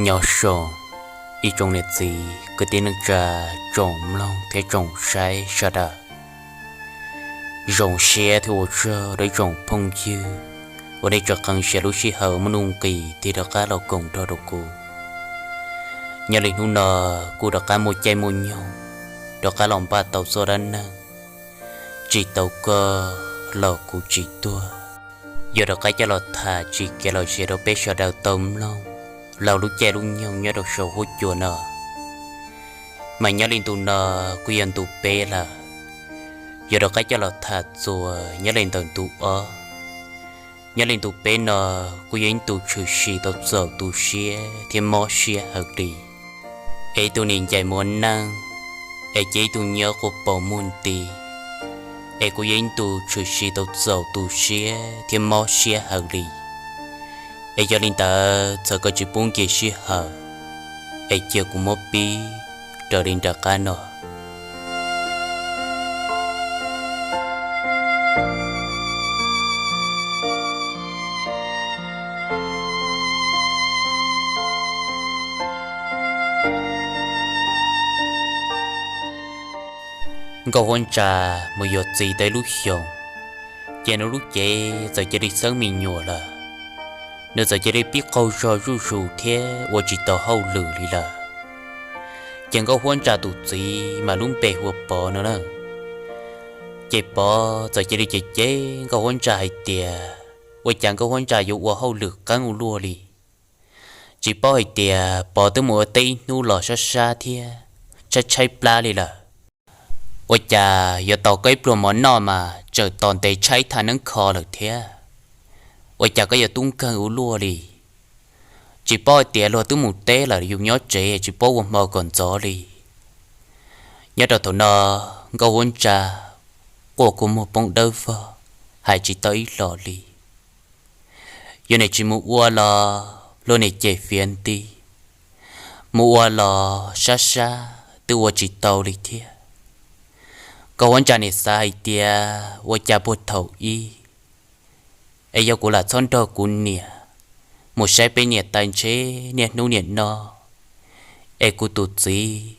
Nyob zoo ib tsoom niam txiv kwv tij neej tsa, tsoom mloog thiab tsoom saib sawv daws. Zoo siab thiab ua tsaug rau ib tsoom phooj ywg uas nej tso qee siab lub sij hawm muaj nuj nqis tig rov qab los koom nrog rau kuv. Nyob li hnub no kuj rov qab muaj caij muaj nyoog rov qab los npaj tau txoj dab neeg Tsis Tau Koj Los Kuv Tsis Tuag, yuav rov qab coj los tham tsis kev los zem rau peb sawv daws tau mloog laug lub caij lub nyoog nyob rau saum huab cua no. Mas nyob li ntu no kuj yog ntu peb lawm, yuav rov qab coj los tham txuas nyob li ntawm ntu ob. Nyob li ntu peb no kuj yog ib ntu tshwm sim tau txaus tu siab thiab mob siab hawv li. Es ib tug nim ncaim mus ua neej, es cia ib tug nyob quaj pom muag nti, es kuj yog ib ntu tshwm sim tau txaus tu siab thiab mob siab hawv li. Es yog li ntawd txawm koj tsis pub nkim sij hawm, es cia kuv muab pib raws li nram qab no. Nkauj Huab Ntsa mus yuav txiv tau ib lub xyoos, ces nws lub cev txawm cia li xeeb me nyuam lawm. Nws txawm cia li pib qaug zog zuj zus thiab ua tsis tau hauj lwm li lawm. Ces Nkauj Huab Ntsa tus txiv mas lub npe hu ua Pov no na. Ces Pov txawm cia li cem cem Nkauj Huab Ntsa hais tias, ua cas Nkauj Huab Ntsa yuav ua hauj lwm qeeb ua luaj li. Tsis paub hais tias Pov twb mus ua teb ib hnub los sab sab thiab tshaib tshaib plab li lawm. Ua cas yuav tos koj ib pluag mov noj mas tseem tos ntev tshaib thaj neeb kho lawm thiab. Ua cas koj yuav tub nkeeg ua luaj li. Tsis paub hais tias luag twb mus teb lawm yus nyob tsev tsis paub ua hmo kom ntxov li. Nyob rau thaum no Nkauj Huab Ntsa quaj kua muag poob dawb vog, hais tsis tau ib los li. Yus nim tsis mus ua los luag nim cem fiav nti, mus ua los sab sab twb ua tsis tau li thiab. Nkauj Huab Ntsa nim xav hais tias ua cas puag thaum ub es yog kuv lam txhob nrog kuv niam mus saib peb niam tais ntshe niaj hnub niam no, es kuv tus txiv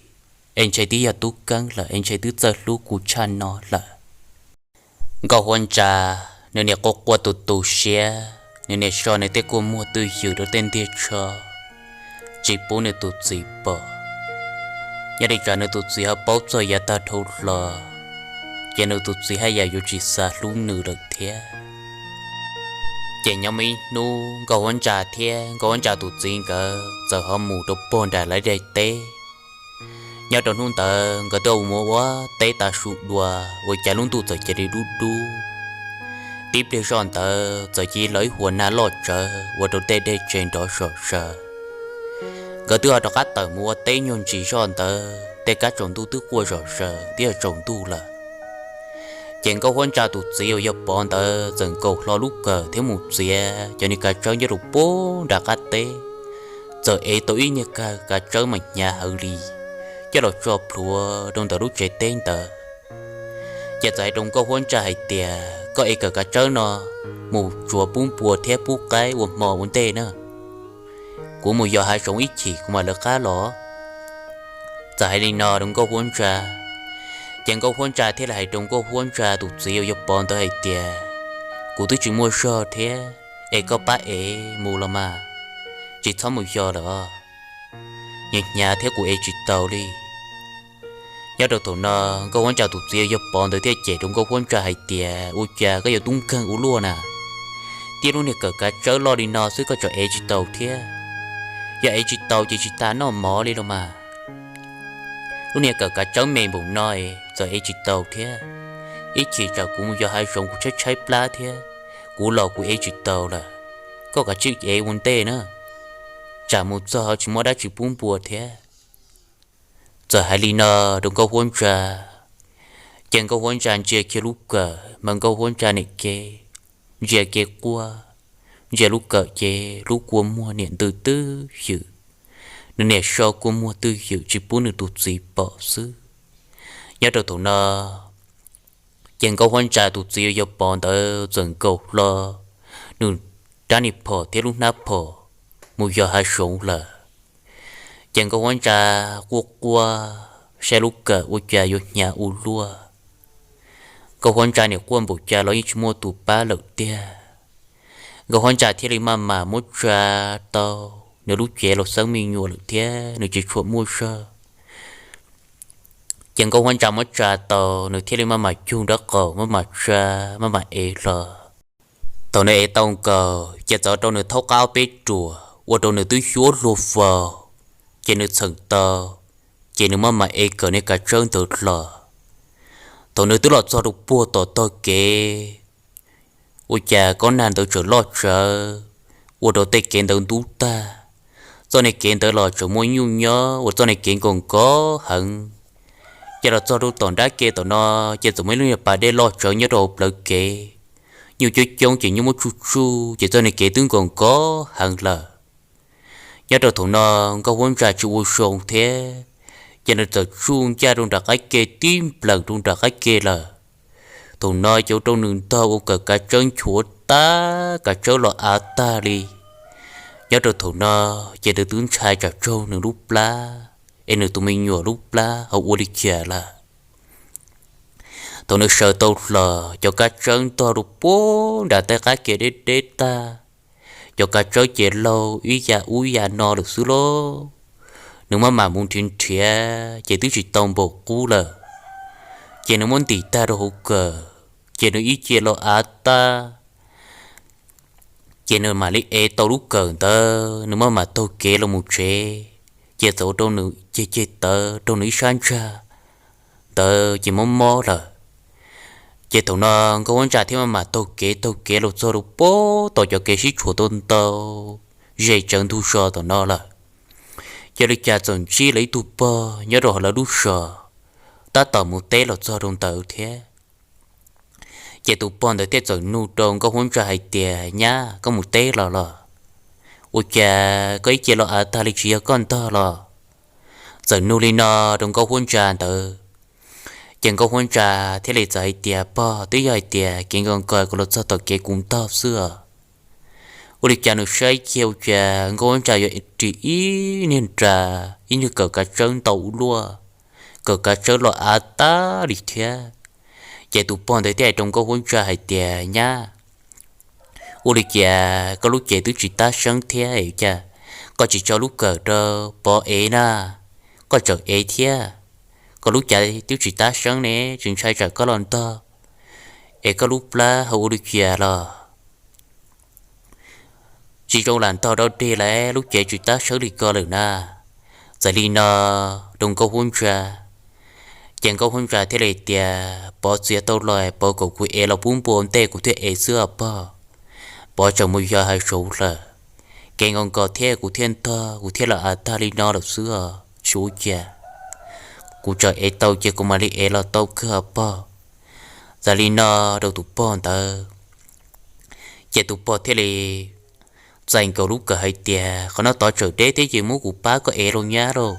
es ntshe twb yog tub keeb lawm es ntshe twb txawj hlub kuv tshaj no lawm. Nkauj Huab Ntsa nws nim quaj quaj tu tu siab, nws nim so nws tej kua muag twj ywm rau tej ntiag tsho, tsis pub nws tus txiv pom. Nyob li tsam nws tus txiv ho paub txog yav tag dhau los, ces nws tus txiv haj yam yuav tsis xav hlub nws lawm thiab. Ces nyob muaj ib hnub Nkauj Huab Ntsa thiab Nkauj Huab Ntsa tus txiv nkawd txawm ho mus rau pog nram lawv daim teb. Nyob rau hnub ntawd nkawd twb ua mus ua teb tav su dua, ua cas lub ntuj txawm cia li dub dub. Tib pliag zoj ntawd txawm cia li los ib huas nag loj tsawv ua rau tej dej tsev nrov zom zaws. Nkawd twb ho rov qab tawm mus ua teb nyuag ntsis zoj ntawd tej kab tsaus ntuj twb quaj zom zaws twb yog tsaus ntuj lawm. Ces Nkauj Huab Ntsa tus txiv uas yog Pov ntawd txawm nkaus hlo lub kawm thiab mus txiav cov niag kav tsawb nyob rau pog nram qab teb, txawm ev tau ib niag kawm kav tsawb mas hnyav hawv li, coj los tso plhuav rau ntawm lub tsev teb ntawd. Ces txawm hais rau Nkauj Huab Ntsa hais tias, koj ev kawm kav tsawb no mus tsuav pub npua thiab pub qaib ua hmo ua ntej na. Kuv mus yos hav zoov ib chim kuv mam lawv qab los. Txawm hais li no rau Nkauj Huab Ntsa, ces Nkauj Huab Ntsa thiaj li hais rau Nkauj Huab Ntsa tus txiv uas yog Pov ntawd hais tias, kuv twb tsis muaj zog thiab, es koj pab ev mus los mas, tsis txhob mus yos lawm os. Hnyav hnyav thiab kuv ev tsis tau li. Nyob rau thaum no Nkauj Huab Ntsa tus txiv uas yog Pov ntawd thiaj cem rau Nkauj Huab Ntsa hais tias, ua cas koj yuav tub nkeeg ua luaj na? Tib lub niag kawm kav tsawb loj li no xwb koj tseem ev tsis tau thiab. Yog ev tsis tau ces tsis tas noj mov li los mas. Lub niag kawm kav tsawb me npaum no txawm ev tsis tau thiab. Ib chim tsam kuv mus yos hav zoov kuv tshaib tshaib plab thiab, kuv los kuv ev tsis tau lawm. Koj kav tsij ev ua ntej na, tsam mus txog ho tsis muaj dab tsi pub npua thiab. Txawm hais li no rau Nkauj Huab Ntsa, ces Nkauj Huab Ntsa ntsia kiag lub kawm mas Nkauj Huab Ntsa nim ke ntsia ke quaj, ntsia lub kawm ces lub kua muag niam ntws twj ywm, nws niam so kua muag twj ywm tsis pub nws tus txiv pom xwb. Nyob rau thaum no, ces Nkauj Huab Ntsa tus txiv uas yog Pov ntawd txawm nkaus hlo nws rab niag phom thiab lub hnab phom mus yos hav zoov lawm. Ces Nkauj Huab Ntsa quaj quaj saib lub kawm ua cas yuav hnyav ua luaj. Nkauj Huab Ntsa nim quaj npaum cas los yeej tsis muaj tus pab lawm tiag. Nkauj Huab Ntsa thiaj li maj mam muab tsa tau nws lub cev los xeeb me nyuam lawm thiab nws tsis tshua muaj zog. Ces Nkauj Huab Ntsa muab tsa tau nws thiaj li maj mam cug nraub qaum maj mam tsa, maj mam ev hlo. Thaum nws ev tau nkaus ces txawm rau nws thaub qab ob peb ruam ua rau nws twb xyuab luag faus, ces nws txheem tau, ces nws maj mam ev kawm niag kav tsawb ntawd hlo. Thaum nws twb los txog rau puag tom tog kev, ua cas kob nag ntawd tseem loj tsawv, ua rau tej kev ntawd ntub tag. Txoj niag kev ntawd los tseem muaj nyuj nyob uas txoj niag kev nkaus nkaus heev. Ces los txog rau tom nrab ke tom no, ces txawm muaj ib lub niag pas dej loj tsawv nyob rau hauv plawv kev. Nyuj coob coob ces nyuj muab tsuj tsuj ces txoj niag kev twb nkaus nkaus heev lawm. Nyob rau thaum no Nkauj Huab Ntsa tsis ua zoo thiab, ces nws txawm tsuj ncaj rau nram qab ke tib nplees rau nram qab ke lawm. Thaum no ces ua rau nws ntog ua kawm kav tsawb nchuav tag, kav tsawb los av tag li. Nyob rau thaum no ces nws twb ntshai tsam raug nws lub plab, es nws tus me nyuam lub plab ho ua li cas lawm. Thaum nws sawv tau hlo, cov kav tsawb ntog rau puag nram tej qab ke deb deb tag. Cov kav tsawb ces laug ib ya ub ya no lawm xwb lauj. Nws maj mam mus nrhiav nrhiav ces twb tsis tau npaum qub lawm. Ces nws muab ntim tag rau hauv kawm, ces nws ib ce los av tag. Ces nws mam li ev tau lub kawm ntawd, nws maj mam taug kev los mus tsev, ces txawm ua rau nws ceg ceg tawv rau nws ib sab ntsag ntawd ces mob mob lawm. Ces thaum no Nkauj Huab Ntsa thiaj maj mam taug kev taug kev los txog rau puag tom cov kev sib tshuam tau ntau ze tsawv ntug zos tom no lawm. Ces li cas txawm ntsib lawv ib tug pog nyob rau hauv lawv lub zos, tab tom mus teb los txog rau ntawd thiab. Ces tus pog ntawd thiaj txawm nug rau Nkauj Huab Ntsa hais tias, Nyab, koj mus teb los los? Ua cas koj ib ce los av tag li, tsis yog koj ntog los? Txawm nug li no rau Nkauj Huab Ntsa ntawd, ces Nkauj Huab Ntsa thiaj li txawm hais tias, Pog, twb yog hais tias kev nkaus nkaus kuv los txog tom kev kuv ntog xwb os. Ua li cas nws saib kiag ua cas Nkauj Huab Ntsa yuav ris ib niag nra, ib niag kawm kav tsawb ntau ua luaj, kawm kav tsawb los av tag li thiab. Ces tus pog ntawd thiaj hais rau Nkauj Huab Ntsa hais tias, Nyab, ua li cas koj lub cev twb tsis tab seeb thiab, cas koj tsis tso lub kawm rau Pov ev na, koj tseem ev thiab? Koj lub cev twb tsis tab seeb ne, tsis ntshai tsam koj los ntog es koj lub plab ho ua li cas los? Tsis zoo lam ntog dau deg lawm, lub cev tsis tab seeb li ko lawm na. Txawm li no rau Nkauj Huab Ntsa, ces Nkauj Huab Ntsa thiaj li tias, Pov txiav tau los, Pov kom kuv ev los pub npua ua ntej kuv thiaj ev xwb os pog. Pov tseem mus yos hav zoov lawm, kev nkaus nkaus thiab kuv thiaj ntog, kuv thiaj los av tag li no lawm xwb os, tsis ua cas. Kuv tseem ev tau ces kuv mam li ev los tau kawg os pog. Txawm li no rau tus pog ntawd, ces tus pog thiaj li txais nkaus lub kawm hais tias, Qhov no tod tseem deb thiab, ces muab kuv pab koj ev lauj nyab lauj.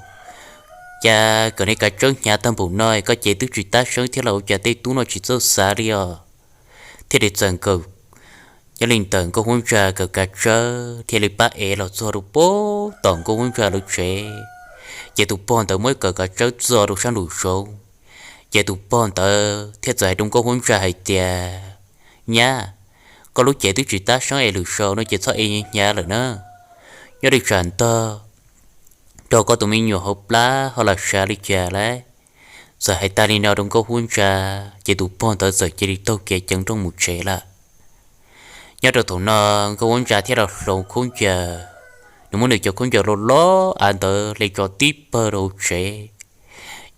Cas kawm niag kav tsawb hnyav tag npaum no, koj cev twb tsis tab seeb thiab los ua cas tej tub no tsis txawj xav li os. Thiaj li txais nkaus. Nyob li ntawd Nkauj Huab Ntsa kawm kav tsawb thiaj li pab ev los txog rau puag tom Nkauj Huab Ntsa lawv tsev. Ces tus pog ntawd muab kawm kav tsawb txo rau sab nraum zoov, ces tus pog ntawd thiaj txawm hais rau Nkauj Huab Ntsa hais tias, Nyab, koj lub cev twb tsis tab seeb es lwm zaus no ces txhob ev hnyav lawm na. Nyob li tsam ntog rau koj tus me nyuam hauv plab ho lam sav li cas lawm. Txawm hais tag li no rau Nkauj Huab Ntsa, ces tus pog ntawd txawm cia li taug kev ceev nrooj mus tsev lawm. Nyob rau thaum no Nkauj Huab Ntsa thiaj los hloov khaub ncaws, nws muab nws cov khaub ncaws loj loj av ntawd hle tso tib pawg rau hauv tsev,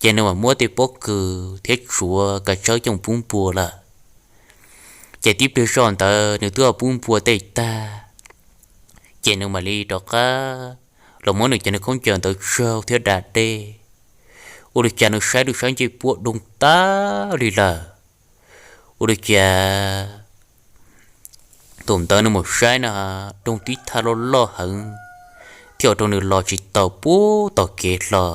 ces nws mam muab tej pob kws thiab tsuav kav tsawb coj pub npua lawm. Ces tib pliag zoj ntawd nws twb pub npua tej tag, ces nws mam li rov qab los muab nws cov niag khaub ncaws ntawd tsaug thiab da dej. Ua li cas nws saib lub sab ncej puab doog tag li lawm. Ua li cas thaum ntawd nws mus saib no, doog tib thaj loj loj heev, thiaj ua rau nws los tsis tau puag tom kev hlo.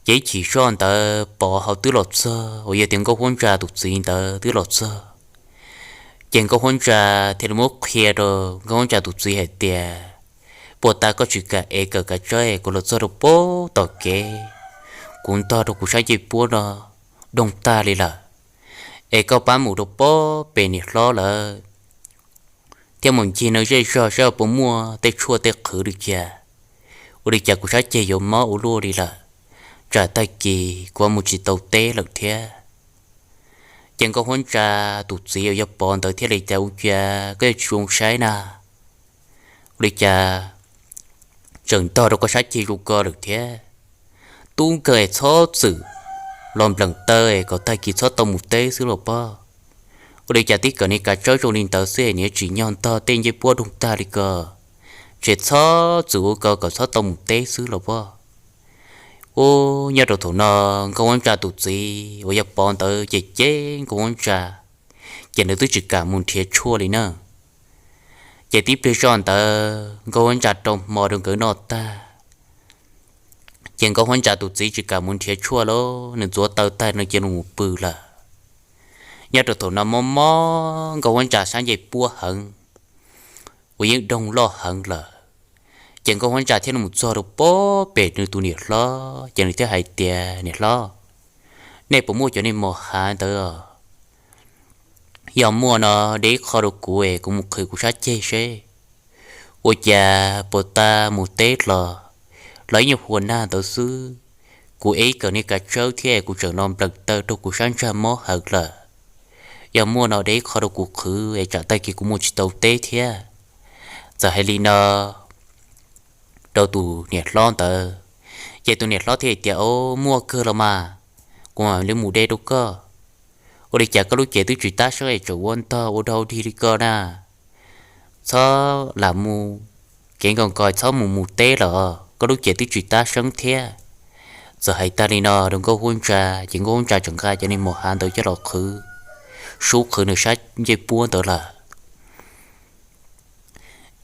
Ces ib chim zoj ntawd Pov ho twb los txog, uas yog tias Nkauj Huab Ntsa tus txiv ntawd twb los txog. Ces Nkauj Huab Ntsa thiaj li muab qhia rau Nkauj Huab Ntsa tus txiv hais tias, Puag ta koj tsis kam ev kawm kav tsawb es kuv los txog rau puag tom kev, kuv ntog rau kuv sab ncej puab no doog tag li lawm, es koj pab mus rau puag pem niam hlob lawm thiab mus ncig nws zej zog saib puas muaj tej tshuaj tej qhwv li cas. Ua li cas kuv sab ceg yuav mob ua luaj li lawm, tsam tag kis kuv mus tsis tau teb lawm thiab. Ces Nkauj Huab Ntsa tus txiv uas yog Pov ntawd thiaj li tias, Ua cas koj yuav tsis zoo saib na? Ua li cas tseem ntog rau koj sab ceg zoo ko lawm thiab? Tub nkeeg es txhob txwm los npleem taw es kom tag kis txhob tau mus teb xwb los pob. Ua li cas tib kom niag kav tsawb zoo li ntawd xwb es niag tsim nyog ntog tej ncej puab doog tag li ko, ces txhob txwm ua ko kom txhob tau mus teb xwb los pob. Ub, nyob rau thaum no Nkauj Huab Ntsa tus txiv uas yog Pov ntawd ces cem Nkauj Huab Ntsa, ces nws twb tsis kam mus nrhiav tshuaj li na. Ces tib pliag zoj ntawd Nkauj Huab Ntsa rau hmo rau nkawd noj tag, ces Nkauj Huab Ntsa tus txiv tsis kam mus nrhiav tshuaj lauj, nws ntxuav taw tag nws cia li mus pw lawm. Nyob rau thaum no mob mob Nkauj Huab Ntsa sab ncej puab heev uas yeej doog loj heev lawm, ces Nkauj Huab Ntsa thiaj li mus txog rau puag pem nws tus niam hlob, ces nws thiaj hais tias, Niam hlob, nej puas muaj cov niag mos hav ntawd? Yog muaj no de ib qho rau kuv es kuv mus qhwv kuv sab ceg seb. Ua cas puag ta mus teb los, los ib nyuag huas nag ntawd xwb, kuv ev ib kawm niag kav tsawb thiab kuv tseem los npleem taw rau kuv sab ntsag mob heev lawm. Yog muaj no de ib qho rau kuv qhwv es tsam tag kis kuv mus tsis tau teb thiab. Txawm hais li no rau tus niam hlob ntawd, ces tus niam hlob thiaj tias, Au, muaj kawg los mas, kuv mam li mus de rau koj. Ua li cas koj lub cev twb tsis tab seeb es tseem ua ntog ua dau dig li ko na? Txhob lam mus kev nkaus nkaus, txhob mus mus teb los koj lub cev twb tsis tab seeb thiab. Txawm hais tag li no rau Nkauj Huab Ntsa, ces Nkauj Huab Ntsa tseem nqa cov niag mos hav ntawd coj los qhwv, sub qhwv nws sab ncej puab ntawd lawm.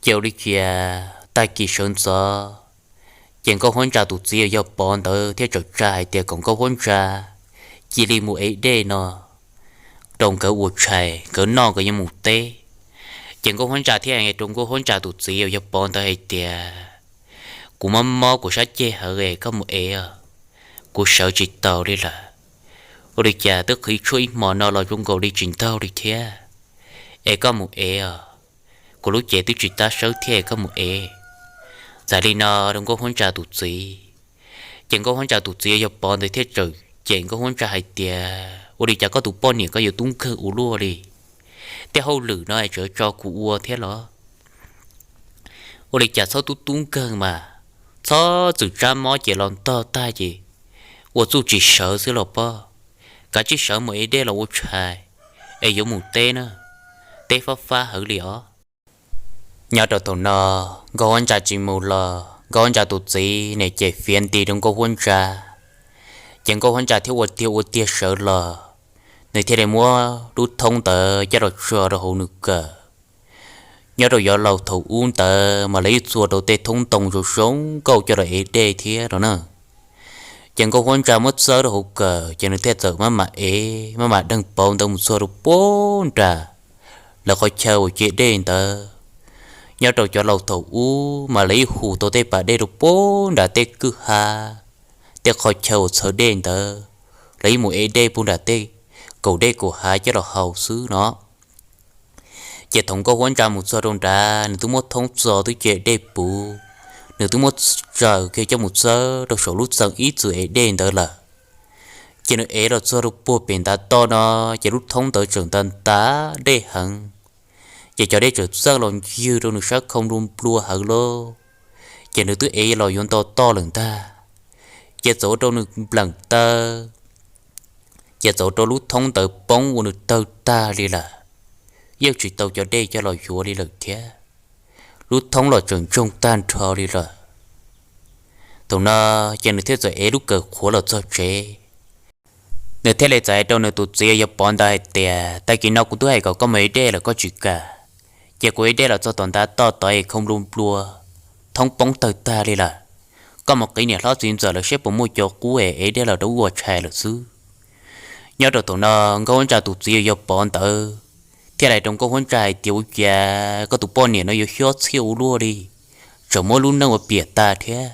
Ces ua li cas tag kis sawv ntxov, ces Nkauj Huab Ntsa tus txiv uas yog Pov ntawd thiaj tsa tsa hais tias kom Nkauj Huab Ntsa cia li mus ev dej no rau nkawd ua tshais, nkawd noj nkawd yuav mus teb. Ces Nkauj Huab Ntsa thiaj hais rau Nkauj Huab Ntsa tus txiv uas yog Pov ntawd hais tias, Kuv mob mob kuv sab ceg heev es koj mus ev, kuv sawv tsis taus li lawm. Ua li cas twb qhwv tshuaj ib hmo no los zoo nkaus li tsis ntaug li thiab, es koj mus ev os, kuv lub cev twb tsis tab sawb thiab, koj mus ev. Txawm li no rau Nkauj Huab Ntsa tus txiv, ces Nkauj Huab Ntsa tus txiv yog Pov ntawd thiaj txawm cem Nkauj Huab Ntsa hais tias, Ua li cas koj tus poj niam koj yuav tub nkeeg ua luaj li? Tej hauj lwm no es tseem tso kuv ua thiab los? Ua li cas txhob tub tub nkeeg mas, txhob txwm tsab mob ces los ntog tag ces ua txuj tsis sawv xwb los pob. Kav tsij sawv mus ev dej los ua tshais, es yuav mus teb na, teb fab fab heev li os. Nyob rau thaum no Nkauj Huab Ntsa tsis mus los Nkauj Huab Ntsa tus txiv nim cem fiav nti rau Nkauj Huab Ntsa, ces Nkauj Huab Ntsa thiaj ua tiag ua tiag sawv los, nws thiaj li muab lub thoob ntawd coj los tso rau hauv nws kawm. Nyob rau yav laus thaum ub ntawd mas lawv yeej txua rau tej thoob ntoo zoo zoo nkauj coj los ev dej thiab no na. Ces Nkauj Huab Ntsa muab txawb rau hauv kawm ces nws thiaj txawm maj mam ev maj mam deeg pauv ntawd mus txog rau puag nram lawv qhov chaw uas ce dej ntawd. Nyob rau cov laus thaum ub mas lawv yeej hu tau tej pas dej rau puag nram tej kwj ha, tej qhov chaw uas txhawv dej ntawd, lawv yeej mus ev dej puag nram tej kaum dej kaum hav coj los haus xwb no. Ces thaum Nkauj Huab Ntsa mus txog rau nrad, nws twb muab thoob txo twb ce dej puv, nws twb muab tsaws kiag coj mus txawb rau saum lub txee ib txwm ev dej ntawd lawm. Ces nws ev los txog rau puag pem ntav toj no, ces lub thoob ntawd tseem nta nta dej heev. Ces cov dej tseem txawj los ncig rau nws sab khau nplua nplua heev lauj. Ces nws twb ev los yuav nto toj lawm ntag, ces txawm ua rau nws npleem taw, ces txawm ua rau lub thoob ntawd poob ua nws tawg tag li lawm, yeej tsis tau cov dej coj los yuav li lawm thiab. Lub thoob los tseem ntsoog tag nrho li lawm. Thaum no ces nws thiaj txawm ev lub kawm qhuav los txog tsev. Nws thiaj li txawm hais rau nws tus txiv yog Pov ntawd hais tias, Tag kis no kuv twb hais kom koj mus ev dej lawm koj tsis kam, ces kuv ev dej los txog tom ntav toj tod es khau nplua nplua, thoob poob tawg tag li lawm. Koj mus qiv niam hlob txiv ntxawm lawv saib puas muaj cov qub es ev dej los rau ua tshais lawm xwb. Nyob rau thaum no Nkauj Huab Ntsa tus txiv yog Pov ntawd thiaj li hais rau Nkauj Huab Ntsa hais tias, Ua cas koj tus poj niam no yuav xyob txhiaj ua luaj li? tseem muab lub neej ua piam tag thiab,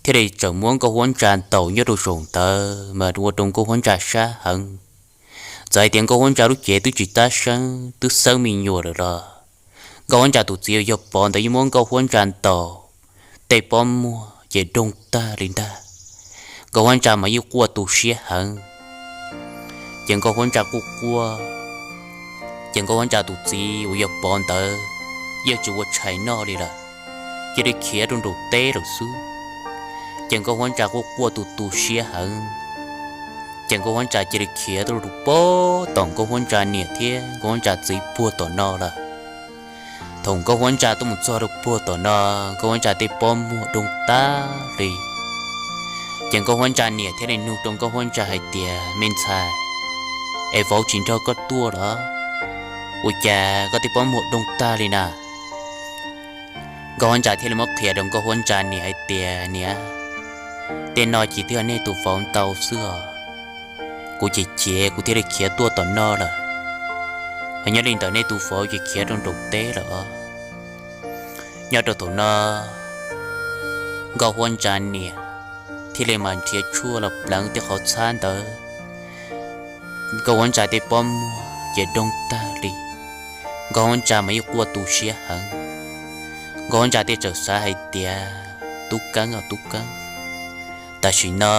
thiaj li tseem muab Nkauj Huab Ntsa ntaus nyob rau saum ntawd mas ua rau Nkauj Huab Ntsa sab heev. Txawm hais tias Nkauj Huab Ntsa lub cev twb tsis tab seeb, twb xeeb me nyuam lawm los Nkauj Huab Ntsa tus txiv uas yog Pov ntawd yeej muab Nkauj Huab Ntsa ntaus tej pob muag ces doog tag li ntag. Nkauj Huab Ntsa mas yeej quaj tu siab heev. Ces Nkauj Huab Ntsa quaj quaj, ces Nkauj Huab Ntsa tus txiv uas yog Pov ntawd yeej tsis ua tshais noj li lawm, cia li khiav rau nraum teb lawm xwb. Ces Nkauj Huab Ntsa quaj quaj tu tu siab heev, ces Nkauj Huab Ntsa cia li khiav tuaj rau pem tom Nkauj Huab Ntsa niam thiab Nkauj Huab Ntsa txiv puag tom no lawm. Thaum Nkauj Huab Ntsa tuaj mus txog rau puag tom no, Nkauj Huab Ntsa tej pob muag doog tag li. Ces Nkauj Huab Ntsa niam thiaj li nug rau Nkauj Huab Ntsa hais tias, Me ntxhais, es vauv tsis nrog koj tuaj los? Ua cas koj tej pob muag doog tag li na? Nkauj Huab Ntsa thiaj li muab qhia rau Nkauj Huab Ntsa niam hais tias, Niam, tej no ces twb yog nej tus vauv ntaus xwb os. Kuv chim chim kuv thiaj li khiav tuaj tom no lawm. Hos nyob li ntawm nej tus vauv ces khiav rau nraum teb lawm os. Nyob rau thaum no, Nkauj Huab Ntsa niam thiaj li mas nrhiav tshuaj los pleev tej qhov txhab ntawd. Nkauj Huab Ntsa tej pob muag ces doog tag li. Nkauj Huab Ntsa mas yeej quaj tu siab heev. Nkauj Huab Ntsa thiaj txawm xav hais tias, Tub Keeb os Tub Keeb, tam sim no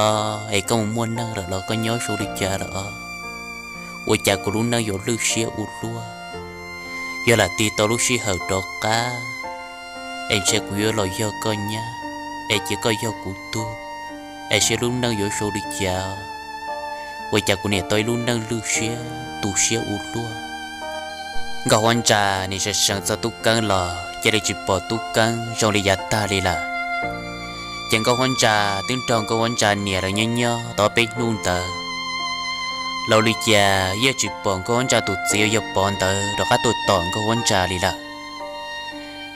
es koj mus muaj neej lawm los koj nyob zoo li cas lawm os? Ua cas kuv lub neej yuav lwj siab ua luaj? Yog lam tig tau lub sij hawm rov qab es ntshe kuv yuav los yog koj nyab, es cia koj yog kuv tug, es saib lub neej yuav zoo li cas. Ua cas kuv niam tau ib lub neej lwj siab tu siab ua luaj. Nkauj Huab Ntsa nim seev seev txog Tub Keeb los cia li tsis pom Tub Keeb zoo li yav tag li lawm. Ces Nkauj Huab Ntsa twb nrog Nkauj Huab Ntsa niam lawv nyob nyob tau peb hnub ntawd, los ua li cas yeej tsis pom Nkauj Huab Ntsa tus txiv uas yog Pov ntawd rov qab tuaj tom Nkauj Huab Ntsa li lawm.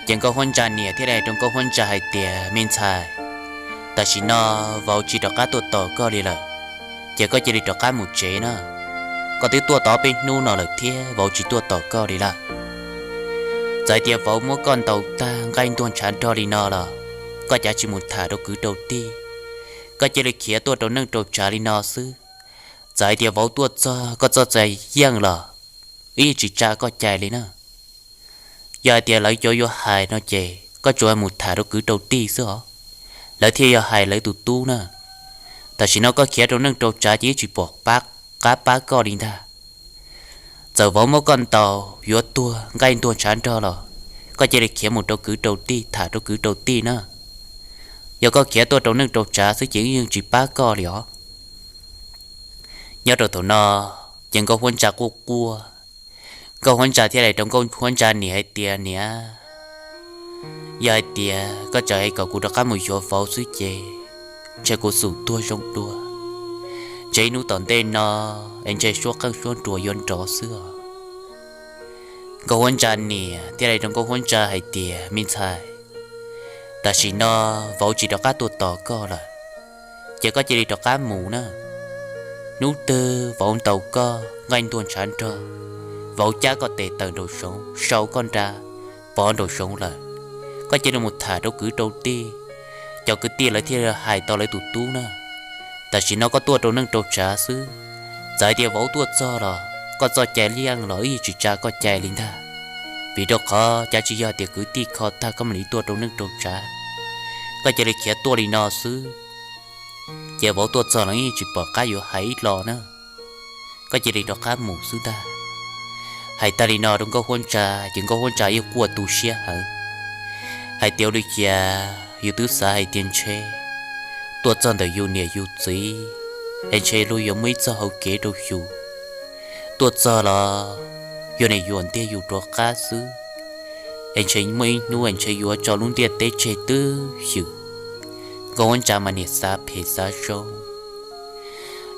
Ces Nkauj Huab Ntsa niam thiaj li hais rau Nkauj Huab Ntsa hais tias, Me ntxhais, tam sim no vauv tsis rov qab tuaj tom koj li lawm, ces koj cia li rov qab mus tsev na. Koj twb tuaj tau peb hnub no lawm thiab vauv tsis tuaj tom koj li lawm. Txawm hais tias vauv muab koj ntaus tag nqaij ntuag ntshav nrog li no los, koj cav tsis mus tham rau kwv rau tij, koj cia li khiav tuaj rau neej rau tsav li no xwb. Txawm hais tias vauv tuaj txog koj txoj cai yeej los wb yeej tsis tsa koj cai li na. Yog hais tias lawv cov yuav hais no ces koj tsuas mus tham rau kwv rau tij xwb os, lawv thiaj yog hais lawv tus tub na. Tam sim no koj khiav rau neej rau tsav ces wb tsis pom qab pab koj li ntag. Txawm vauv muab koj ntaus yuav tuag nqaij ntuag ntshav nrog los, koj cia li khiav mus rau kwv rau tij tham rau kwv rau tij na. Yog koj khiav tuaj rau neej rau tsav xwb ces wb yeej tsis pab koj li os. Nyob rau thaum no, ces Nkauj Huab Ntsa quaj quaj. Nkauj Huab Ntsa thiaj li rau Nkauj Huab Ntsa niam hais tias, Niam, yog hais tias koj tseem hais kom kuv rov qab mus yuav vauv xwb ces ntshe kuv xum tuag zoo dua, ntshe ib hnub tom ntej no es ntshe suab qeej suab nruas yuav nrov xwb os. Nkauj Huab Ntsa niam thiaj li rau Nkauj Huab Ntsa hais tias, Me ntxhais, tam sim no vauv tsis rov qab tuaj tos koj lawm, ces koj cia li rov qab mus na. Hnub twg vauv ntaus koj nqaij ntuag ntshav nrog, vauv cab koj tes tawm nraum zoov sau koj nra pov nraum zoov lawm, koj cia li mus tham rau kwv rau tij, cov kwv tij lawv thiaj hais tau lawv tus tub na. Tam sim no koj tuaj rau neej rau tsav xwb, txawm hais tias vauv tuaj txog los koj txoj cai yeej los wb yeej tsis tsa koj cai li ntag. Vim rau qhov cav tsis yog tias kwv tij kho tag koj mam li tuaj rau neej rau tsav, koj cia li khiav tuaj li no xwb, ces vauv tuaj txog los yeej tsis pom qab yuav hais ib los na. Koj cia li rov qab mus xwb ntag. Hais tag li no rau Nkauj Huab Ntsa ces Nkauj Huab Ntsa yeej quaj tu siab heev, hais tias, Ua li cas yus twb xav hais tias ntshe tuaj txog ntawm yus niam yus txiv es ntshe luag yuav muaj ib txoj hau kev rau yus, tuaj txog los yog nim yuam ntiag yus rov qab xwb, es ntshe muaj ib hnub es ntshe yuav tso lub ntiaj teb tseg twb ywm. Nkauj Huab Ntsa mas nim xav phem xav zoo.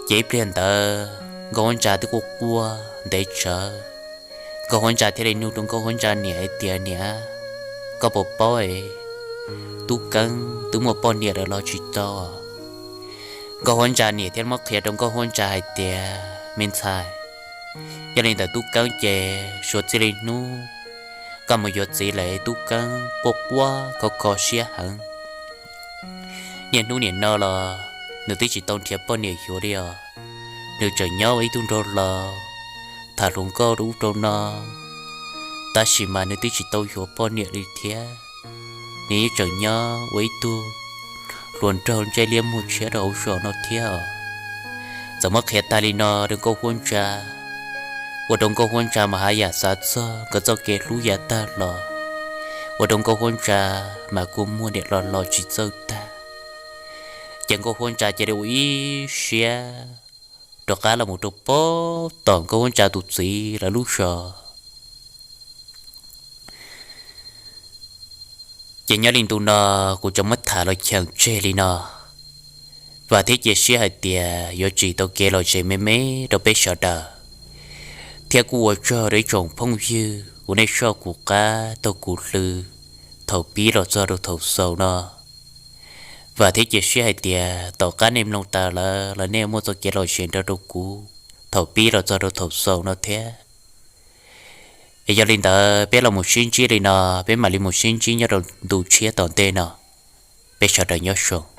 Ces ib pliag ntawd Nkauj Huab Ntsa twb quaj quaj ntev tsawv, Nkauj Huab Ntsa thiaj li nug rau Nkauj Huab Ntsa niam hais tias, Niam, koj puas paub es Tub Keeb twb muaj poj niam lawm los tsis tau? Nkauj Huab Ntsa niam thiaj muab qhia rau Nkauj Huab Ntsa hais tias, Me ntxhais, yog li ntawm Tub Keeb ces suav txij li hnub Koj mus yuav txiv lawm tub Keeb quaj quaj kho kho siab heev. Niaj hnub nim no los nws twb tsis tau nrhiav poj niam yuav li os. Nws tseem nyob ua ib tug nraug laus, tham hluas nkauj rau ub rau no, tab sis mas nws twb tsis tau yuav poj niam li thiab. Nws yeej tseem nyob ua ib tug hluas nraug ntsej liab muag tshiab rau hauv zos no thiab os. Txawm muab qhia tag li no rau Nkauj Huab Ntsa, ua rau Nkauj Huab Ntsa mas haj yam xav txog nkawd txoj kev hlub yav tag los, ua rau Nkauj Huab Ntsa mas kua muag niam los los tsis txawj tag. Ces Nkauj Huab Ntsa cia li ua ib siab rov qab los mus rau pem tom Nkauj Huab Ntsa tus txiv lawv lub zos. Ces nyob li ntu no kuv tseem muab tham los cheem tseg li no. Vam thiab cia siab hais tias yuav tsim tau kev lom zem me me rau peb sawv daws, thiab kuj ua tsaug rau ib tsoom phooj ywg uas nej soj kuv qab taug kuv hli thaum pib los txog rau thaum xaus no. Vam thiab cia siab hais tias tom qab nej mloog tas lawm los nej muaj txoj kev lom zem nrog rau kuv thaum pib los txog rau thaum xaus no thiab. Es yog li ntawd peb los mus sib ntsib li no, peb mam li mus sib ntsib nyob rau ntu tshiab tom ntej no. Peb sawv daws nyob zoo.